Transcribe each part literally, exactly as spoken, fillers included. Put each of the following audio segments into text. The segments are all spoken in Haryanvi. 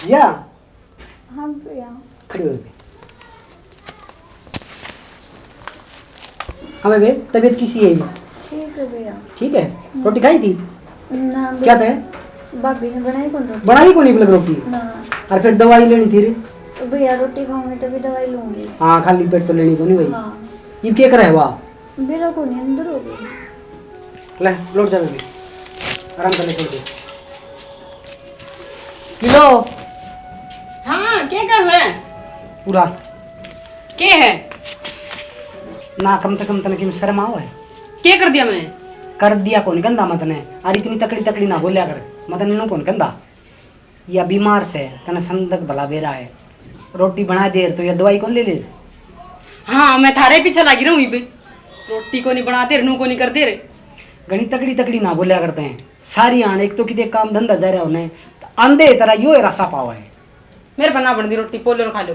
जिया। हाँ भैया। खड़ी हो बे। हाँ बे, तबीयत किसी है? ठीक है भैया। ठीक है। हम्म। रोटी खाई थी? ना भैया। क्या था? भाभी ने बनाई कौन रोटी? बनाई कौन इबलक रोटी? ना। और फिर दवाई लेनी थी रे। तो भैया, रोटी खाऊंगी तभी दवाई लूंगी। हाँ, खाली पेट तो लेनी कोनी भाई। हाँ। इब क्या करे हुआ? बेरा को नहीं, अंदर हो गई। ले, लौट जा बेबी, आराम कर ले थोड़ी देर। लीलो। हाँ, के कर रहा है? पूरा। के है? ना, कम से कम तने किम शर्म आओ है। के कर दिया मैं? कर दिया कौन कहंदा मैं तने? और इतनी तकड़ी तकड़ी ना बोल्या कर, मैं तने नू कौन कहंदा? या बीमार से, तने संदक भला बेरा है। रोटी बना दे तो या दवाई कौन ले ले? हाँ, मैं थारे पीछे लागी रहूं इबे। रोटी को नहीं बना दे, नू को नहीं कर दे रे। घणी तकड़ी तकड़ी ना बोल्या करते हैं। सारी आन एक तो किते काम धंधा जा रहा होने, तो आंदे तेरा यो रासा पावा है। मेरे पर ना बन दी रोटी, पोलो खा लो।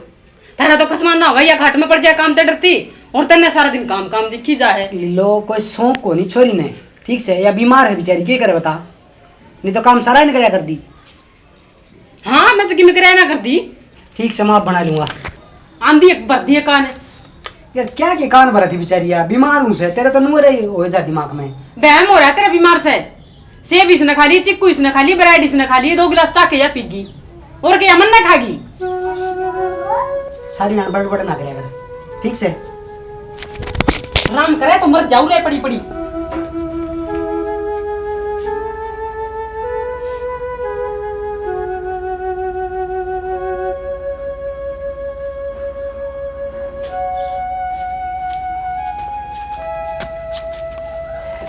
थारा तो खसमान ना होगा, या खाट में पड़ जाए काम ते डरती, और तन्ने सारा दिन काम काम दिखी जा है। लो, कोई शौक को नहीं छोरी ने, ठीक से, या बीमार है बेचारी, के करे बता? नहीं तो काम सारा ही नहीं करया कर दी। हाँ, मैं तो किमे कराया ना कर दी। ठीक से, मैं आप बना लूंगा। आंधी एक भर दिए कान। यार, क्या के कान भरा थी बेचारी यार, बीमार हूँ से, तेरा तो नूर ही हो जा दिमाग में। बहम हो रहा है तेरा बीमार से। सेब इसने खा ली, चिक्कू इसने खा ली, ब्रेड इसने खा ली, दो गिलास चाके या पीगी। और क्या मन ना खागी? सारी ना बड़बड़ ना करया कर, ठीक से? आराम करे तो मर जाऊ रे पड़ी पड़ी।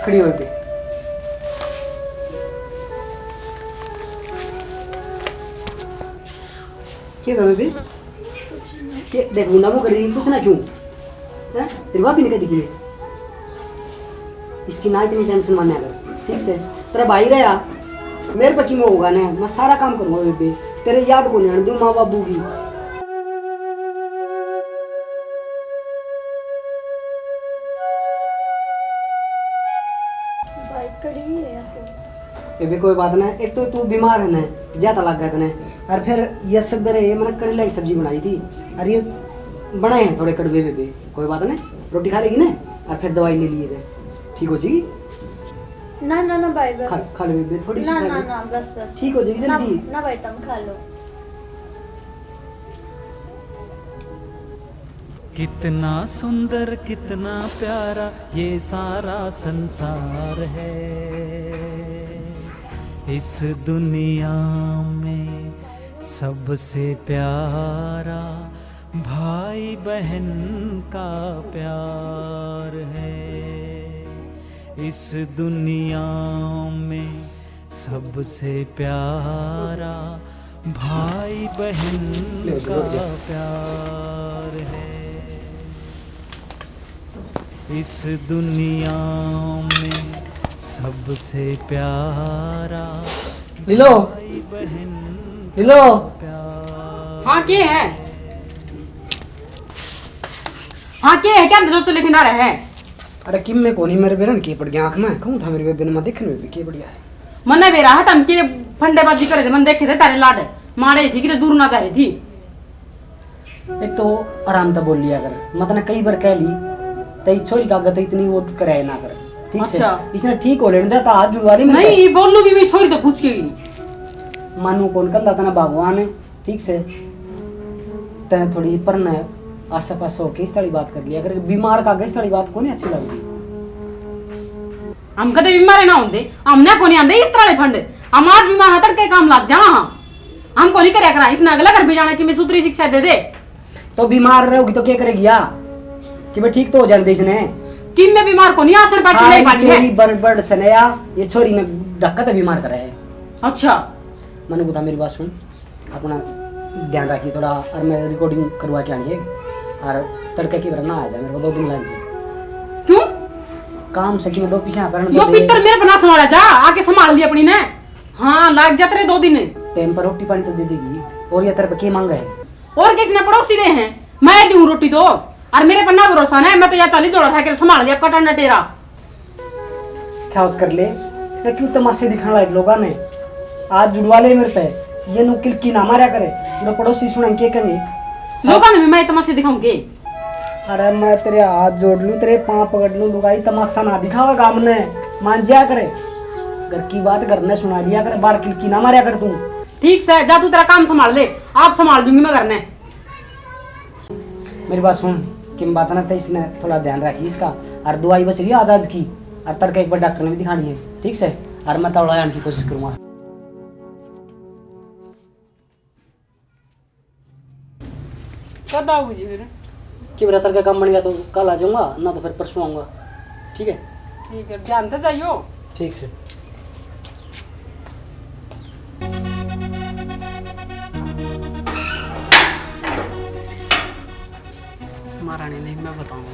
खड़ी हो गई। क्या था बेबी? के देख, मुंडा मुंह कर रही, कुछ ना क्यों? हैं? तेरी भाभी ने कह दी कि इसकी ना इतनी टेंशन मान्या कर, ठीक से? तेरा भाई रहा, मेरे पे किम होगा ना, मैं सारा काम करूंगा बेबे, तेरे याद को नहीं आने दूं माँ बाबू की। भाई कड़ी है यार। ये भी कोई बात ना, एक तो तू बीमार है ना, ज्यादा लग गया तने, और फिर ये सब मेरे, ये मैंने करेला की सब्जी बनाई थी, और ये बनाए हैं थोड़े कड़वे बेबे, कोई बात नहीं, रोटी खा लेगी ना, और फिर दवाई ले लिए थे, ठीक हो जाएगी। ना ना ना भाई, बस। खा, खा ले बेबे, थोड़ी सी ना खा ना ले। ना, बस बस। ठीक हो जाएगी ना, जल्दी। ना भाई, तुम खा लो। कितना सुंदर, कितना प्यारा ये सारा संसार है। इस दुनिया में सबसे प्यारा भाई बहन का प्यार है। इस दुनिया में सबसे प्यारा भाई बहन ले, ले, का ले। प्यार है। इस दुनिया में सबसे प्यारा लीलो। भाई बहन लीलो। का प्यार। हाँ, के है? हाँ, के है? क्या नजर चले खिंडा रहे हैं? अरे, किम में कोनी, मेरे बेरन के पड़ गया आँख में। कहूँ था मेरे बेबे ने, मैं देखने में भी के बढ़िया है। मन्ने बेरा है, तम के फंडेबाजी करे थे, मन देखे थे तारे लाड। मारे थी कि तो दूर ना जा रही थी। एक तो आराम तै बोल लिया कर, मैं तने कई बार कह ली, तेरी छोरी का आगे तो इतनी वो करे ना कर, ठीक से? अच्छा। इसने ठीक हो लेने दे, तो हाथ जुड़वा ले मेरे नहीं, पे। ये बोलूंगी मैं, छोरी तो पूछ के ही। मानू कौन कंधा तना भगवान है, ठीक से? तै थोड़ी पर न आसे पासे होके इस तरह बात कर लिया कर, बीमार का आगे इस तरह बात कोनी अच्छी लगती। हम कदे बीमार ना होंदे, हमने कोनी आंदे इस तरह फंड। हम आज बीमार हैं, तड़के काम लग जाना। हाँ, हम कोनी करया करा, इसने अगला घर भी जाना कि मैं सूत्री शिक्षा दे दे। तो बीमार रहोगी तो क्या करेगी या? कि मैं ठीक तो हो जाने दे इसने। कि मैं बीमार कोनी, आसन बैठी ले सारी पाली है। तेरी बड़बड़ सने या, ये छोरी ने धक्का तो बीमार करे है। अच्छा। मने को था, मेरी बात सुन, अपना ध्यान रखी थोड़ा, और मैं रिकॉर्डिंग करवा के आनी है, और तड़के की वरना आ जा, मेरे को दो दिन लग जाए। क्यों? काम से कि मैं दो पीछे करन यो दे। पितर मेरे बना संभाला जा, आके संभाल ली अपनी ने। हाँ, लाग जा तेरे दो दिन। टाइम पर रोटी पानी तो दे देगी, और ये तेरे पे के मांगा है? और किसने पड़ोसी दे हैं, मैं दूं रोटी तो, और मेरे पर ना भरोसा ना है, मैं तो या चाली जोड़ा था के संभाल लिया कटन टेरा। क्या उस कर ले, ये क्यों तमाशे दिखाने लायक लोगा ने? आज जुड़वा ले मेरे पे, ये नु किलकी ना मारया करे, पूरा पड़ोसी सुनेंगे, के कहेंगे? लोगों ने भी मैं तमाशे दिखाऊंगे। अरे, मैं तेरे हाथ जोड़ लूं, तेरे पांव पकड़ लूं, लुगाई, तमाशा ना दिखावा गाम ने, मान जाया करे। घर की बात घर ने सुना लिया करे, बाहर किलकी ना मारया कर तू। ठीक से, जा तू तेरा काम संभाल ले, आप संभाल दूंगी मैं घर ने। मेरी बात सुन, किम बात ना, तो इसने थोड़ा ध्यान रखी इसका, और दवाई बच रही है आज, आज की, और तड़के एक बार डॉक्टर ने भी दिखानी है, ठीक से? और मैं तौला आने की कोशिश करूंगा। कब आओगे जी फिर? कि मेरा तड़का काम बन गया तो कल आ जाऊंगा, ना तो फिर परसों आऊंगा। ठीक है? ठीक है, ध्यान से जाइयो। ठीक से। महारानी ने मैं बताऊंगा।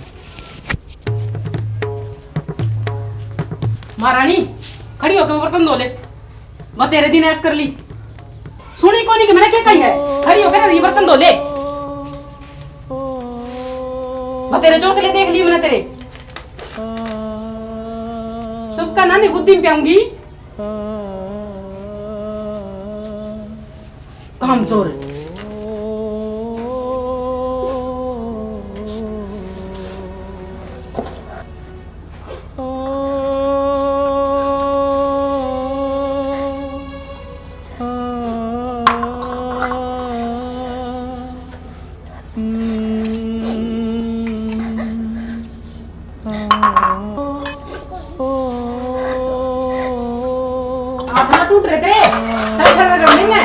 महारानी, खड़ी होके वो बर्तन धो ले। बतेरे दिन ऐस कर ली। सुनी कोनी कि मैंने क्या कही है? खड़ी होकर ये बर्तन धो ले। बतेरे चौचले देख लिए मैंने तेरे। सबका नानी बुद्धि में प्याऊंगी। कामचोर। हाथ ना टूट रहे तेरे, सर खड़ा कर लेंगे।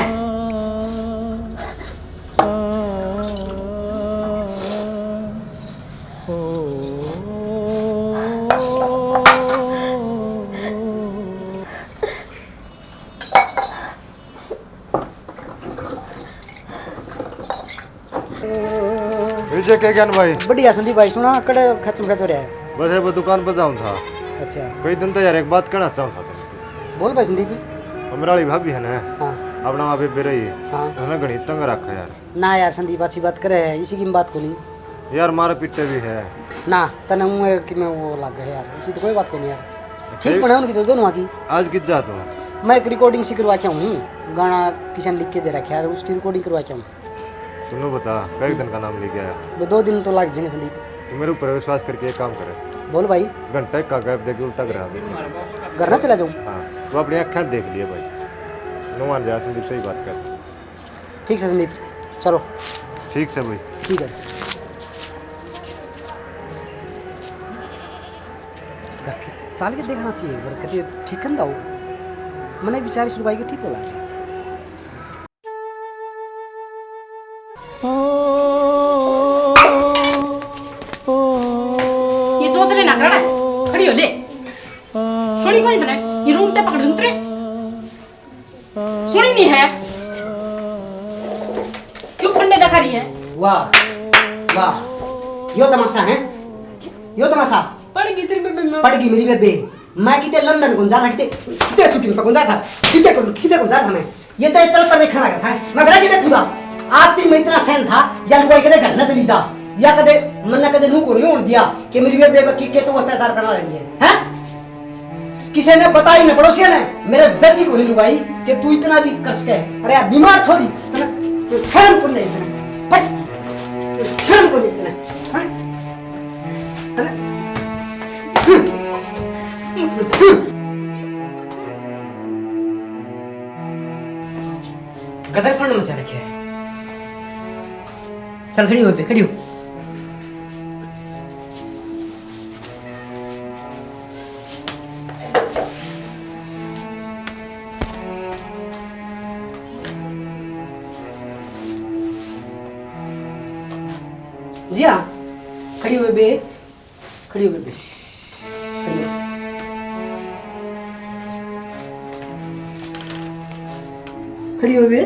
विजय, के ज्ञान भाई? बढ़िया संदीप भाई, सुना, कड़े खचम खच हो रहा है। बस, ये वो दुकान पर जाऊँ था। अच्छा। कई दिन तो यार, एक बात कहना चाहूँ था तेरे से। बोल भाई संदीप। वो मेरा वाली भाभी है ना, हाँ। अपना वहाँ पे रही है। हाँ। हमें घणी तंग रखा यार। ना यार संदीप, अच्छी बात करे है, इसी की बात को नहीं। यार, मारे पीटे भी है। ना, तने मुँह है कि मैं वो लग गए यार, इसी तो कोई बात को नहीं यार। ठीक बना उनकी तो दोनों की। आज कित जा तू? मैं एक रिकॉर्डिंग सी करवा के आऊँ, गाना किसी ने लिख के दे रखा है, उसकी रिकॉर्डिंग करवा के आऊँ। तू बता, कई दिन का नाम ले गया? वो दो दिन तो लग जाएंगे संदीप। तू मेरे ऊपर विश्वास करके एक काम करे। बोल भाई। घंटा एक का गैप देके उल्टा करा दे। घर ना चला जाऊँ? हाँ, तू अपनी आँखें देख लिए भाई। नुमान जा संदीप, सही बात कर। ठीक से संदीप, चलो। ठीक से भाई। ठीक है। घर के चाल के देखना चाहिए, घर कदे ठीक कंदा हो। मैंने विचार इस लुगाई के ठीक हो लागे। ये चोचले ना करना, खड़ी हो ले। सुनी कोनी तने, ये रूंगटे पकड़ दूं तेरे। सुनी नहीं है, क्यों फंडे दिखा रही है? वाह, वाह, यो तमाशा है, यो तमाशा। पड़ गई तेरी बेबे में। पड़ गई मेरी बेबे। मैं किते लंदन को जा रहा, किते, किते शूटिंग पर को जा था, किते को, किते को जा रहा मैं। ये तो चल पर नहीं खाना था, मैं घर के देखूंगा। आज दिन मैं इतना सहन था, या लुगाई कदे घर न चली जा, या कदे मन्ना कदे नू को नहीं होने दिया कि मेरी बेबे के, के तो अत्याचार करना रही है, हैं? किसी ने बताई ना, पड़ोसिया ने, मेरे जची को नहीं लुगाई कि तू इतना भी कस के। अरे यार, बीमार छोरी, इतना शर्म को नहीं, इतना, हट, शर्म को नहीं, इतना, हाँ? अरे, गदर कौन मचा रखे है? चल, खड़ी हो बे, खड़ी हो। जी हाँ, खड़ी हो बे, खड़ी हो बे, खड़ी हो। खड़ी हो बे,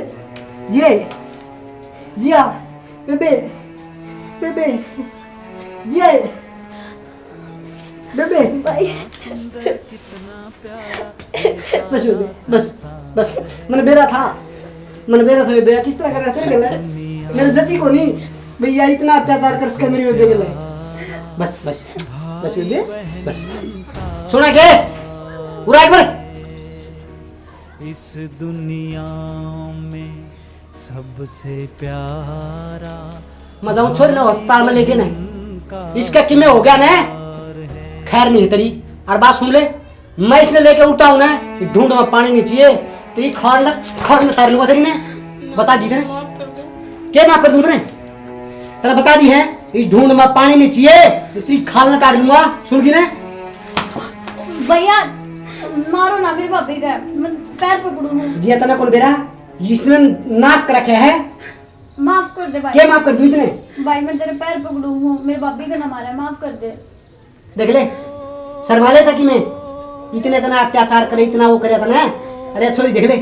जी हाँ, जी हाँ, बेबे, बेबे, जी हाँ। बेबे। भाई। बस बेबे, बस, बस। मैंने बेरा था, मैंने बेरा था बेबे, किस तरह कर रहा है, तेरे गले। मेरे जची को नहीं, भैया इतना अत्याचार कर सके मेरी बेबे गले। बस, बस, बस बेबे, बस। सुना के? पूरा एक बार। इस दुनिया में सबसे प्यारा। मैं जाऊं छोरी ने अस्पताल में लेके ना, इसका किमे हो गया ना, खैर नहीं तेरी। और बात सुन ले, मैं इसने लेके उठा हूं ना, ढूंढ में पानी नहीं चाहिए, तेरी खाल न, खाल न तार लूंगा तेरी ने, बता दी तेने। के माफ कर दूं तेने? तेरा बता दी है, इस ढूंढ में पानी नहीं चाहिए, तो तेरी खाल न तार लूंगा, सुन गई ने? भैया, मारो ना मेरी भाभी का, मैं पैर पकड़ू हूँ। जी, इतना कौन बेरा? इसने नाश कर रखे है। माफ कर दे भाई। क्या माफ कर दूं इसने? भाई, मैं तेरे पैर पकड़ू हूँ, मेरी भाभी का ना मारा, माफ कर दे। देख ले, शर्मा ले था कि मैं इतने इतना अत्याचार करे, इतना वो करे था ना। अरे छोरी, देख ले,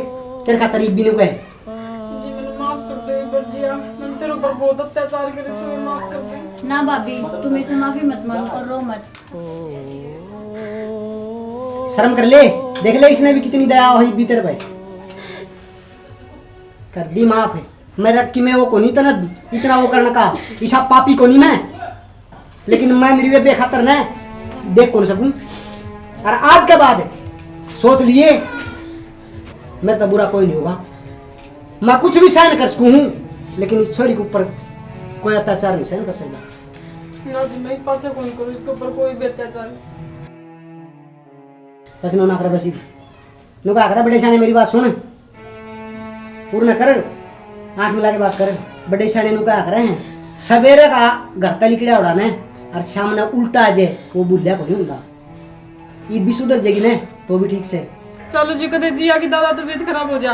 तेरे का तारीफ भी नहीं हुआ है। जी, मैंने माफ कर दे एक बार जिया, मैंने तेरे ऊपर बहुत अत्याचार करे, तू ये माफ कर दे। ना भाभी, तू मेरे से माफी मत मांग और रो मत। शर्म कर ले, देख ले इसने भी कितनी दया हुई भीतर भाई। कर दी माफ है। मैं रख कि मैं वो कोनी तना इतना वो करने का, इसा पापी कोनी मैं। लेकिन मैं मेरी वे बेखातर ने देख कौन सकूं। और आज के बाद सोच लिए, मेरे तो बुरा कोई नहीं होगा। मैं कुछ भी सहन कर सकूं हूं, लेकिन इस छोरी के ऊपर कोई अत्याचार नहीं सहन कर सकता। ना जी, मैं पाछे कौन करूं इसके ऊपर कोई भी अत्याचार। बस नो ना कर बस। नुका आखरा बड़े शाणे मेरी बात सुन, पूर्ण कर, आंख मिला के बात कर। बड़े शाणे नुका आखरा है, सवेरे का घर तै लिकड़ा उड़ा ने, और शाम ने उल्टा आ जाए, वो भूलिया कोनी हुंदा। ये भी सुधर जाएगी ने, तो भी ठीक से। चलो जी, कदे जिया की दादा तबीयत खराब हो जा,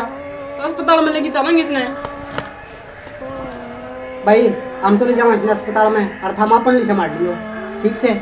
अस्पताल में लेके चलेंगे इसने। भाई, हम तो ले जावा इसने अस्पताल में, और थाम अपन ले संभाल लियो, ठीक से।